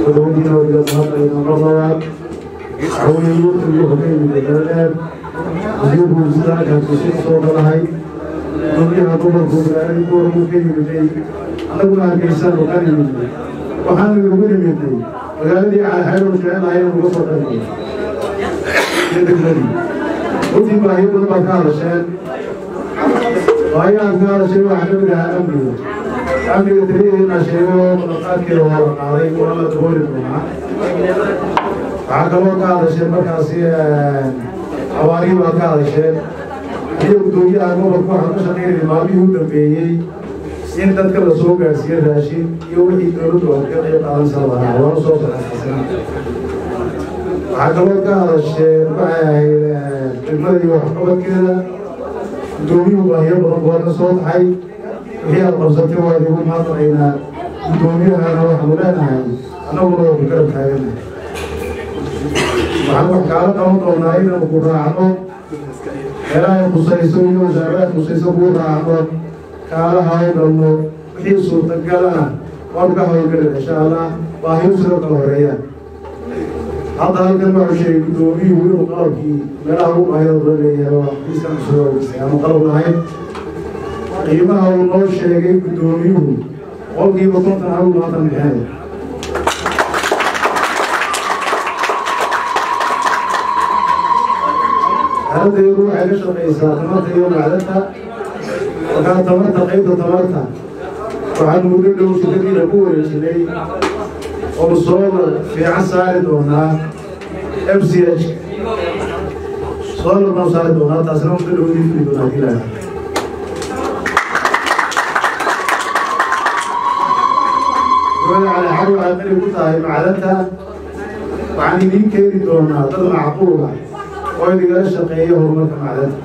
Soo dhaweyntiina waa mahadnaqaynaa mar labaad. Waxaa weeye wafdigu wuxuu ka yimid magaalada, wasiirku sida halkaasi soo galahay, gudoomiyaha gobolku magaaladii Boorama ka yimiday, annaguna Hargeysaanu ka nimidnay. Waxaanu ugu nimidnay magaaladii Calixeydh jecelahay inuu uga soo qayb iyo degmadii. Runtii baahiyo badan baad ka hadasheen. Baahiyahaad ka hadashay waxaa ka mid ahaa amniga. Amniga taliyaheennaa sheegay oo ballanqaadkeeda waa la qaaday, waana la dabooli doonaa. Waxaa kaloo ka hadasheen markaasi abaarihii baad ka hadasheen, iyo guddoomiyaha gobolka waxaan ka shaqaynayay maalmihii u dambeeyey in dadka la soo gaarsiiyo raashin iyo wixii dowladdu ay ka qayb qaadanaysa lahaa, waana soo baxaasina. Waxaa kaloo ka hadasheen waxay ahayd degmada iyo waxqabadkeeda. Guddoomiyuhu baahiyo badan buu ka soo taxay, wixii aad qabsatay waa idigu mahadnaqaynaa. Guddoomiyahana waxaanu leenahay annaguna waa ku garab taaganahay. Waxaan wax kaala qaban doonaa inaanu ku raacno meelaha ay khusayso iyo wasaaradaha khusayso, kuu raacno, kaala hawlgalno, wixii suurtagalana waanu ka hawlgelina insha Allah. Baahiyo sidoo kale horeeyaan. Hadda halkan waxuu sheegay guddoomiyuhu inuu qalabkii meelaha ugu baahida badan leeyahay oo xafiiskan cusub aanu qalab lahayn. Qiimaha uu noo sheegay guddoomiyuhu 50% hawl maanta bixinaya. Xaaladdeedu waxay ka shaqaysaa tamarta iyo macdanta. Markaa tamarta, qaybta tamarta, waxaanu muddo dhow shirkadiina ku wareejinay oonu solar fiican saari doonaa MCH. Solar baanu saari doonaa, taasina muddo dhow idin fuli doonaa hadii lahaa. Dowladda Calixar waxay qani ku tahay macdanta. Waxaan idiin keeni doonaa dad macquul ah oo idigala shaqeeya horumarka macdanta.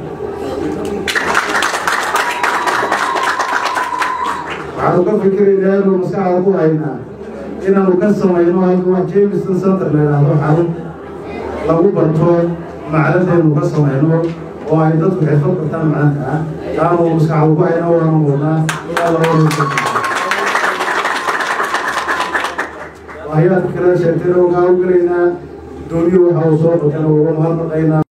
Waxaanu ka fikiraynaa inuu maskaxda ku haynaa inaanu ka samayno halka wax Jameson Center la yidhaahdo, xarun lagu barto macdantaynu ka samayno oo ay dadku xirfad bartaan macdanta ah. Taanu maskaxda ku haynaa, waanu wadnaa. Baahiyaadka kale sheegtayna waa ka hawlgelaynaa. Guddoomiyuhu waxa uu soo qabtana uga mahadnaqaynaa.